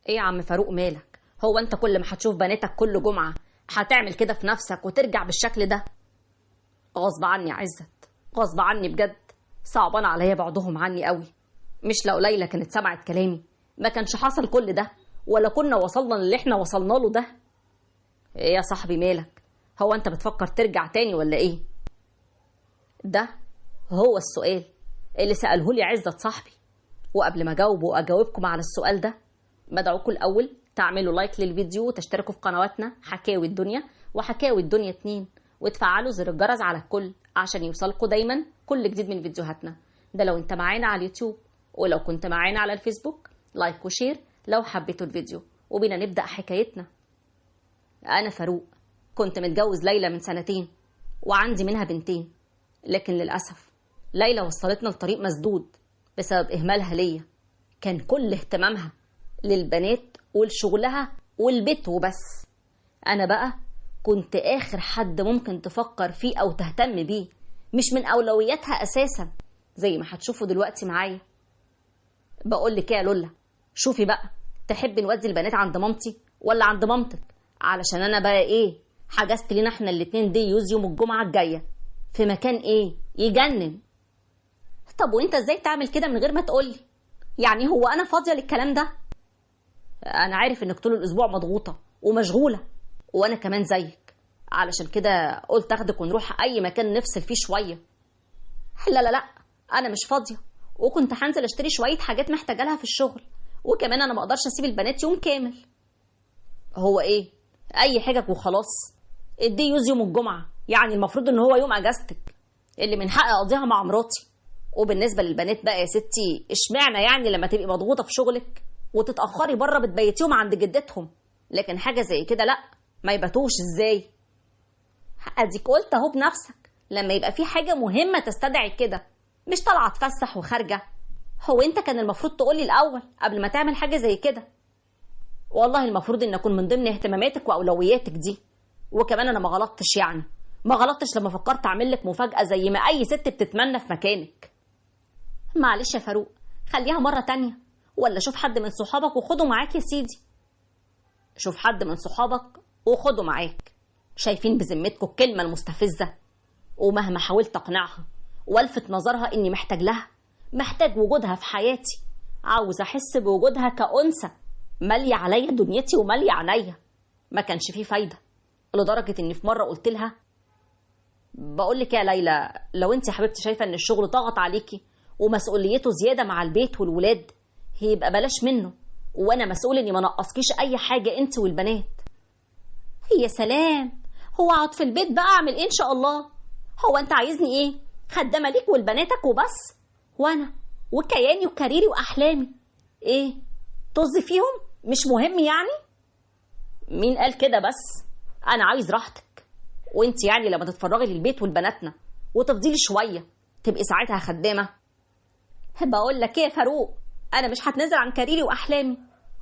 ايه يا عم فاروق مالك؟ هو انت كل ما هتشوف بناتك كل جمعه هتعمل كده في نفسك وترجع بالشكل ده؟ غصب عني يا عزت، غصب عني بجد، صعبان عليا بعضهم عني قوي. مش لو ليلى كانت سمعت كلامي ما كانش حصل كل ده، ولا كنا وصلنا للي احنا وصلنا له ده. ايه يا صاحبي مالك؟ هو انت بتفكر ترجع تاني ولا ايه؟ ده هو السؤال اللي سأله لي عزت صاحبي. وقبل ما اجاوبه واجاوبكم على السؤال ده، بدعوكم الاول تعملوا like للفيديو وتشتركوا في قنواتنا حكاوي الدنيا وحكاوي الدنيا 2، وتفعلوا زر الجرس على الكل عشان يوصلكوا دايما كل جديد من فيديوهاتنا. ده لو انت معانا على اليوتيوب، ولو كنت معانا على الفيسبوك like و share لو حبيتوا الفيديو. وبينا نبدأ حكايتنا. أنا فاروق، كنت متجوز ليلى من سنتين وعندي منها بنتين، لكن للأسف ليلى وصلتنا لطريق مسدود بسبب إهمالها ليا. كان كل اهتمامها للبنات ولشغلها والبيت وبس. أنا بقى كنت آخر حد ممكن تفكر فيه أو تهتم بيه، مش من أولوياتها أساسا، زي ما هتشوفوا دلوقتي معايا. بقول لك يا لولا، شوفي بقى، تحبي نودي البنات عند مامتي ولا عند مامتك؟ علشان انا بقى ايه، حجزت لينا احنا الاتنين day use يوم الجمعة الجاية في مكان ايه يجنن. طب وانت ازاي تعمل كده من غير ما تقولي؟ يعني هو انا فاضية للكلام ده؟ انا عارف انك طول الاسبوع مضغوطه ومشغوله، وانا كمان زيك، علشان كده قلت اخدك ونروح اي مكان نفصل فيه شوية. لا لا لا، انا مش فاضية، وكنت هنزل اشتري شوية حاجات محتاجه لها في الشغل، وكمان انا ما اقدرش اسيب البنات يوم كامل. هو ايه اي حاجة وخلاص؟ ال day use يوم الجمعة، يعني المفروض ان هو يوم اجازتك اللي من حقي اقضيها مع مراتي. وبالنسبة للبنات بقى يا ستي، اشمعنى يعني لما تبقي مضغوطه في شغلك وتتاخري بره بتبيتيهم عند جدتهم، لكن حاجة زي كده لا، ما يباتوش ازاي؟ اديك قلت اهو بنفسك، لما يبقى في حاجة مهمة تستدعي كده، مش طالعه اتفسح وخارجه. هو انت كان المفروض تقولي الاول قبل ما تعمل حاجة زي كده. والله المفروض ان اكون من ضمن اهتماماتك واولوياتك دي. وكمان انا ما غلطتش، يعني ما غلطتش لما فكرت اعمل لك مفاجاة زي ما اي ست بتتمنى في مكانك. معلش يا فاروق، خليها مرة تانية، ولا شوف حد من صحابك وخده معاك يا سيدي. شوف حد من صحابك وخده معاك. شايفين بذمتكم الكلمة المستفزه؟ ومهما حاولت اقنعها والفت نظرها اني محتاج لها، محتاج وجودها في حياتي، عاوز احس بوجودها كأنثى ماليه عليا دنيتي وماليه عينيا، ما كانش فيه فايده. لدرجة اني في مرة قلت لها، بقول لك يا ليلى، لو انت يا حبيبتي شايفه ان الشغل ضغط عليكي ومسؤوليته زيادة مع البيت والولاد، هيبقى بلاش منه، وانا مسؤول اني ما نقصكيش اي حاجة انت والبنات. يا سلام، هو اقعد في البيت بقى اعمل ايه ان شاء الله؟ هو انت عايزني ايه؟ خدامه ليك ولبناتك وبس؟ وانا وكياني وكاريري واحلامي ايه؟ طز فيهم، مش مهم يعني؟ مين قال كده؟ بس انا عايز راحتك، وانت يعني لما تتفرغي للبيت ولبناتنا وتفضيلي شوية تبقي ساعتها خدامه. بقول لك ايه يا فاروق، انا مش هتنزل عن career ي واحلامي،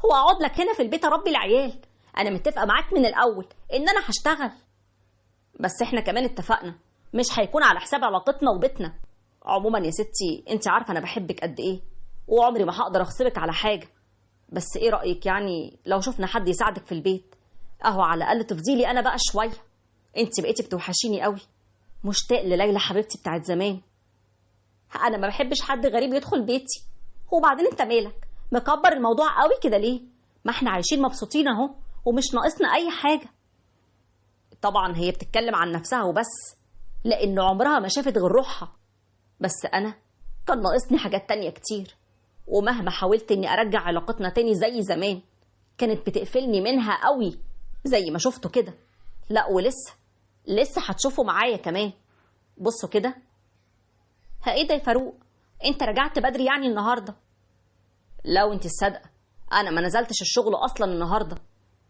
هو اقعد لك هنا في البيت اربي العيال؟ انا متفقه معاك من الاول ان انا هشتغل، بس احنا كمان اتفقنا مش هيكون على حساب علاقتنا وبيتنا. عموما يا ستي انت عارفه انا بحبك قد ايه، وعمري ما هقدر اغصبك على حاجة، بس ايه رايك يعني لو شفنا حد يساعدك في البيت؟ اهو على الاقل تفضيلي انا بقى شوية، انت بقيتي بتوحشيني قوي، مشتاق لليلى حبيبتي بتاعت زمان. انا ما بحبش حد غريب يدخل بيتي. وبعدين انت مالك مكبر الموضوع قوي كده ليه؟ ما احنا عايشين مبسوطين اهو ومش ناقصنا اي حاجة. طبعا هي بتتكلم عن نفسها وبس، لان عمرها ما شافت غير روحها، بس انا كان ناقصني حاجات تانية كتير، ومهما حاولت اني ارجع علاقتنا تاني زي زمان كانت بتقفلني منها قوي زي ما شفتوا كده. لا ولسه لسه هتشوفوا معايا كمان. بصوا كده. ها ايه ده يا فاروق، انت رجعت بدري يعني النهارده؟ لو انت الصادقة انا ما نزلتش الشغل اصلا النهارده،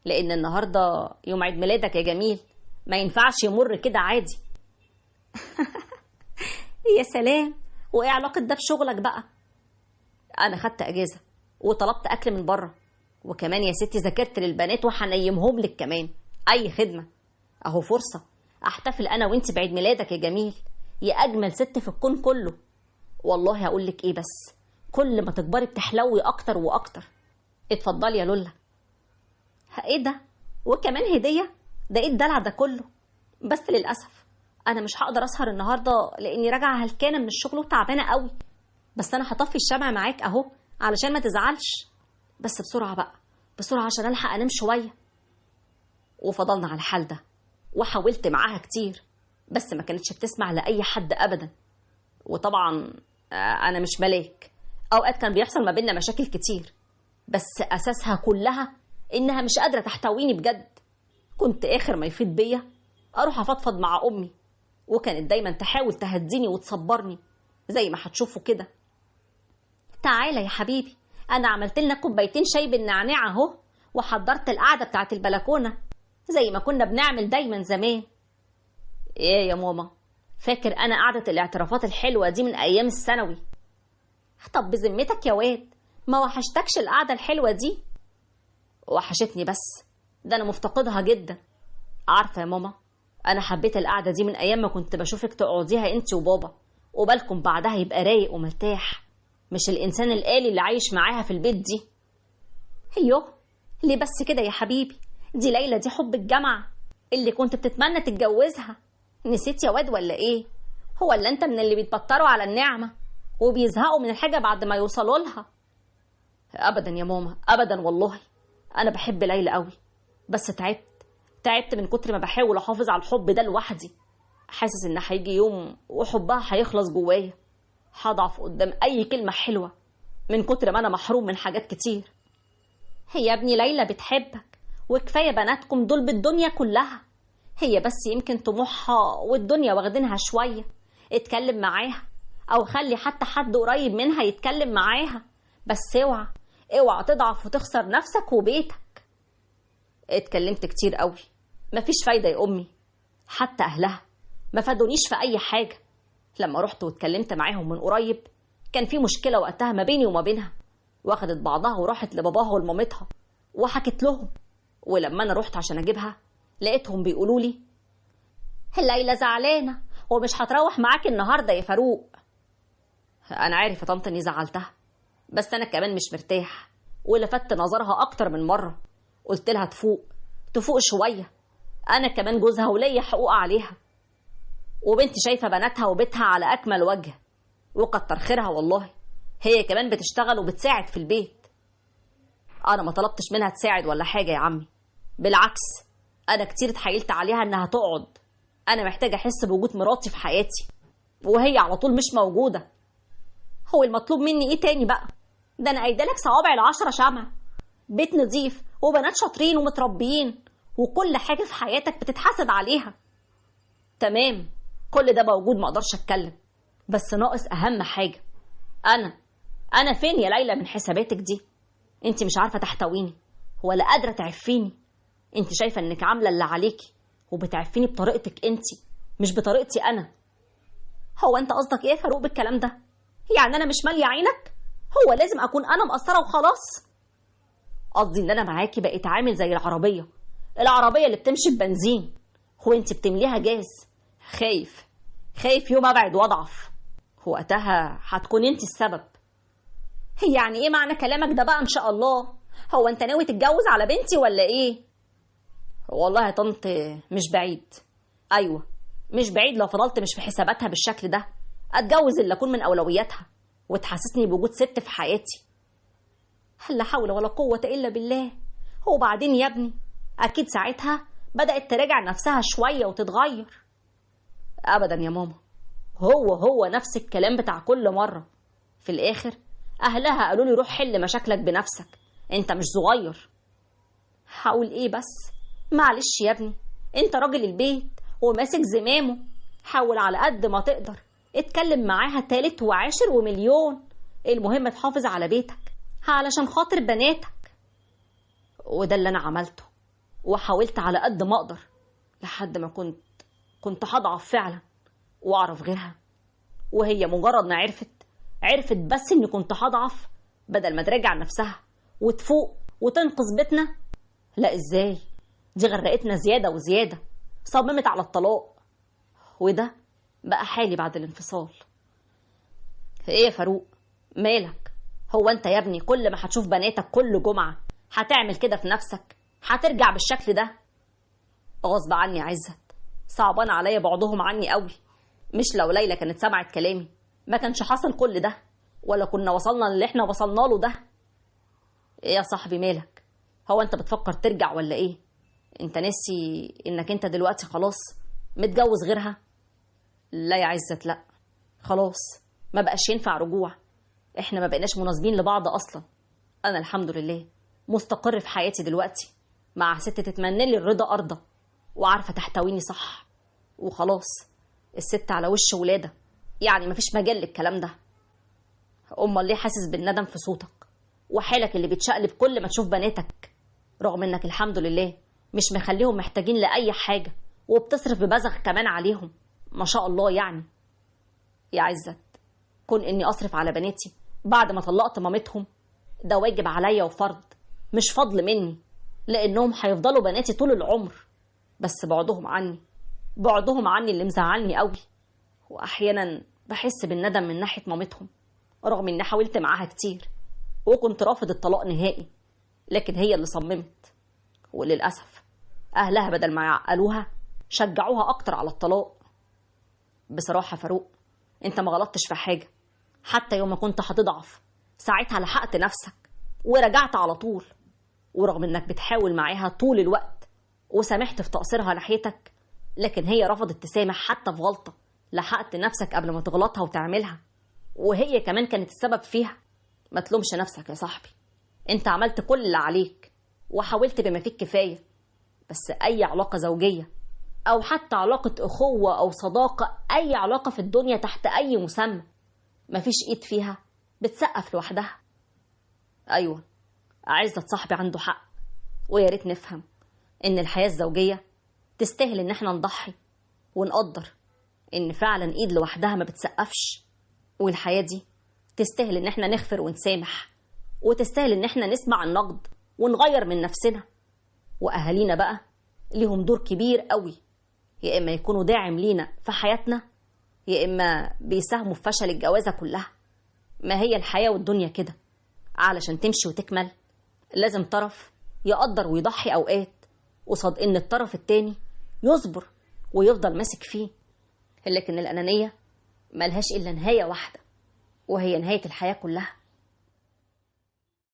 لان النهارده يوم عيد ميلادك يا جميل، ما ينفعش يمر كده عادي. يا سلام، وايه علاقة ده بشغلك بقى؟ انا خدت اجازه وطلبت اكل من بره، وكمان يا ستي ذاكرت للبنات وهنيمهم لك كمان، اي خدمة. اهو فرصة احتفل انا وانت بعيد ميلادك يا جميل، يا اجمل ست في الكون كله. والله هقول لك ايه، بس كل ما تكبري بتحلوي اكتر واكتر. اتفضلي يا لولا، ايه ده؟ وكمان هدية؟ ده ايه الدلع ده كله؟ بس للأسف أنا مش هقدر أسهر النهاردة لأني راجعة هلكانة من الشغل وتعبانة قوي، بس أنا هطفي الشمع معاك أهو علشان ما تزعلش. بس بسرعة بقى، بسرعة عشان ألحق أنام شوية. وفضلنا على الحال ده، وحاولت معاها كتير بس ما كانتش بتسمع لأي حد أبدا. وطبعا أنا مش ملاك، أوقات كان بيحصل ما بيننا مشاكل كتير، بس أساسها كلها إنها مش قادرة تحتويني بجد. كنت آخر ما يفيد بيا أروح أفضفض مع أمي، وكانت دايما تحاول تهديني وتصبرني زي ما هتشوفوا كده. تعالى يا حبيبي، أنا عملت لنا كوبايتين شاي بالنعناع أهو، وحضرت القعدة بتاعت البلكونة زي ما كنا بنعمل دايما زمان. إيه يا ماما، فاكر أنا قعدة الاعترافات الحلوة دي من أيام الثانوي؟ طب بذمتك يا واد، ما وحشتكش القعدة الحلوة دي؟ وحشتني، بس ده أنا مفتقدها جدا. عارفة يا ماما، أنا حبيت القعدة دي من أيام ما كنت بشوفك تقعديها أنت وبابا، وبالكم بعدها يبقى رايق ومرتاح، مش الإنسان الآلي اللي عايش معاها في البيت دي. أيوه ليه بس كده يا حبيبي؟ دي ليلى دي حب الجامعة اللي كنت بتتمنى تتجوزها. نسيت يا واد ولا إيه؟ هو اللي أنت من اللي بيتبطروا على النعمة وبيزهقوا من الحاجة بعد ما يوصلوا لها؟ أبدا يا ماما، أبدا والله، أنا بحب ليلى قوي، بس تعبت من كتر ما بحاول أحافظ على الحب ده لوحدي. حاسس إن هيجي يوم وحبها هيخلص جوايا، هضعف قدام أي كلمة حلوة من كتر ما أنا محروم من حاجات كتير. هي يا ابني ليلى بتحبك، وكفاية بناتكم دول بالدنيا كلها، هي بس يمكن طموحها والدنيا واخدينها شوية. اتكلم معاها، أو خلي حتى حد قريب منها يتكلم معاها، بس اوعى اوعى تضعف وتخسر نفسك وبيتك. اتكلمت كتير قوي، مفيش فايدة يا أمي، حتى أهلها ما فادونيش في أي حاجة. لما رحت واتكلمت معاهم من قريب كان في مشكلة وقتها ما بيني وما بينها، واخدت بعضها وراحت لباباها ولمامتها وحكت لهم. ولما أنا رحت عشان أجيبها لقيتهم بيقولوا لي ليلى زعلانة ومش هتروح معاك النهاردة يا فاروق. أنا عارف يا طنط إني زعلتها، بس أنا كمان مش مرتاح، ولفت نظرها أكتر من مرة. قلت لها تفوق تفوق شوية، أنا كمان جوزها وليا حقوق عليها، وبنتي شايفة بناتها وبيتها على أكمل وجه، وكتر خيرها والله، هي كمان بتشتغل وبتساعد في البيت. أنا ما طلبتش منها تساعد ولا حاجة يا عمي، بالعكس أنا كتير اتحايلت عليها إنها تقعد. أنا محتاجة أحس بوجود مراتي في حياتي، وهي على طول مش موجودة. هو المطلوب مني إيه تاني بقى؟ ده أنا قايدة لك صوابع 10 شمع، بيت نظيف وبنات شاطرين ومتربيين، وكل حاجة في حياتك بتتحاسب عليها. تمام، كل ده موجود، ما اقدرش اتكلم، بس ناقص اهم حاجة. انا فين يا ليلى من حساباتك دي؟ انت مش عارفة تحتويني ولا قادرة تعفيني. انت شايفة انك عاملة اللي عليكي وبتعفيني بطريقتك انت، مش بطريقتي انا. هو انت قصدك ايه يا فاروق بالكلام ده؟ يعني انا مش مالية عينك؟ هو لازم اكون انا مقصرة وخلاص؟ قصدي ان انا معاكي بقيت عامل زي العربية اللي بتمشي ببنزين، هو انت بتمليها جاز. خايف يوم ابعد واضعف، وقتها هتكون انت السبب. يعني ايه معنى كلامك ده بقى ان شاء الله؟ هو انت ناوي تتجوز على بنتي ولا ايه؟ والله يا طنط مش بعيد. ايوه مش بعيد، لو فضلت مش في حساباتها بالشكل ده اتجوز اللي اكون من اولوياتها وتحسسني بوجود ست في حياتي. لا حول ولا قوة إلا بالله. وبعدين يا ابني أكيد ساعتها بدأت تراجع نفسها شوية وتتغير. أبدا يا ماما، هو نفس الكلام بتاع كل مرة. في الآخر أهلها قالوا لي روح حل مشاكلك بنفسك، أنت مش صغير. هقول إيه بس؟ معلش يا ابني، أنت راجل البيت وماسك زمامه، حاول على قد ما تقدر، اتكلم معاها تالت وعاشر ومليون، المهم تحافظ على بيتك علشان خاطر بناتك. وده اللي انا عملته، وحاولت على قد ما اقدر لحد ما كنت هضعف فعلا واعرف غيرها. وهي مجرد ما عرفت بس اني كنت هضعف، بدل ما تراجع نفسها وتفوق وتنقذ بيتنا، لا ازاي، دي غرقتنا زيادة وزيادة، صممت على الطلاق. وده بقى حالي بعد الانفصال. ايه يا فاروق مالك؟ هو انت يا ابني كل ما هتشوف بناتك كل جمعة هتعمل كده في نفسك هترجع بالشكل ده؟ غصب عني يا عزت، صعبان عليا بعضهم عني قوي. مش لو ليلى كانت سمعت كلامي ما كانش حصل كل ده، ولا كنا وصلنا للي احنا وصلنا له ده. ايه يا صاحبي مالك؟ هو انت بتفكر ترجع ولا ايه؟ انت ناسي انك انت دلوقتي خلاص متجوز غيرها؟ لا يا عزت لا، خلاص ما بقاش ينفع رجوع، احنا ما بقيناش مناسبين لبعض اصلا. انا الحمد لله مستقر في حياتي دلوقتي مع ست تتمنى لي الرضا ارضى وعارفه تحتويني صح، وخلاص الست على وش ولاده، يعني مفيش مجال للكلام ده. امال ليه حاسس بالندم في صوتك وحالك اللي بيتشقلب كل ما تشوف بناتك، رغم انك الحمد لله مش مخليهم محتاجين لاي حاجة وبتصرف ببذخ كمان عليهم ما شاء الله. يعني يا عزت، كون اني اصرف على بناتي بعد ما طلقت مامتهم ده واجب عليا وفرض، مش فضل مني، لانهم هيفضلوا بناتي طول العمر. بس بعدهم عني، بعدهم عني اللي مزعلني قوي، واحيانا بحس بالندم من ناحية مامتهم، رغم اني حاولت معاها كتير وكنت رافض الطلاق نهائي، لكن هي اللي صممت، وللاسف اهلها بدل ما يعقلوها شجعوها اكتر على الطلاق. بصراحة فاروق، انت ما غلطتش في حاجة، حتى يوم ما كنت هتضعف ساعتها لحقت نفسك ورجعت على طول، ورغم انك بتحاول معاها طول الوقت وسامحت في تقصيرها ناحيتك، لكن هي رفضت تسامح حتى في غلطه لحقت نفسك قبل ما تغلطها وتعملها، وهي كمان كانت السبب فيها. ما تلومش نفسك يا صاحبي، انت عملت كل اللي عليك وحاولت بما فيك كفاية. بس اي علاقة زوجيه او حتى علاقة اخوه او صداقه، اي علاقة في الدنيا تحت اي مسمى، مفيش ايد فيها بتسقف لوحدها. ايوه عزت صاحبي عنده حق، ويا ريت نفهم ان الحياة الزوجية تستاهل ان احنا نضحي ونقدر ان فعلا ايد لوحدها ما بتسقفش، والحياة دي تستاهل ان احنا نغفر ونسامح، وتستاهل ان احنا نسمع النقد ونغير من نفسنا. واهالينا بقى ليهم دور كبير قوي، يا اما يكونوا داعم لينا في حياتنا، يا اما بيساهموا في فشل الجوازه كلها. ما هي الحياة والدنيا كده، علشان تمشي وتكمل لازم طرف يقدر ويضحي اوقات، قصاد ان الطرف التاني يصبر ويفضل ماسك فيه. لكن الانانية ملهاش الا نهاية واحدة، وهي نهاية الحياة كلها.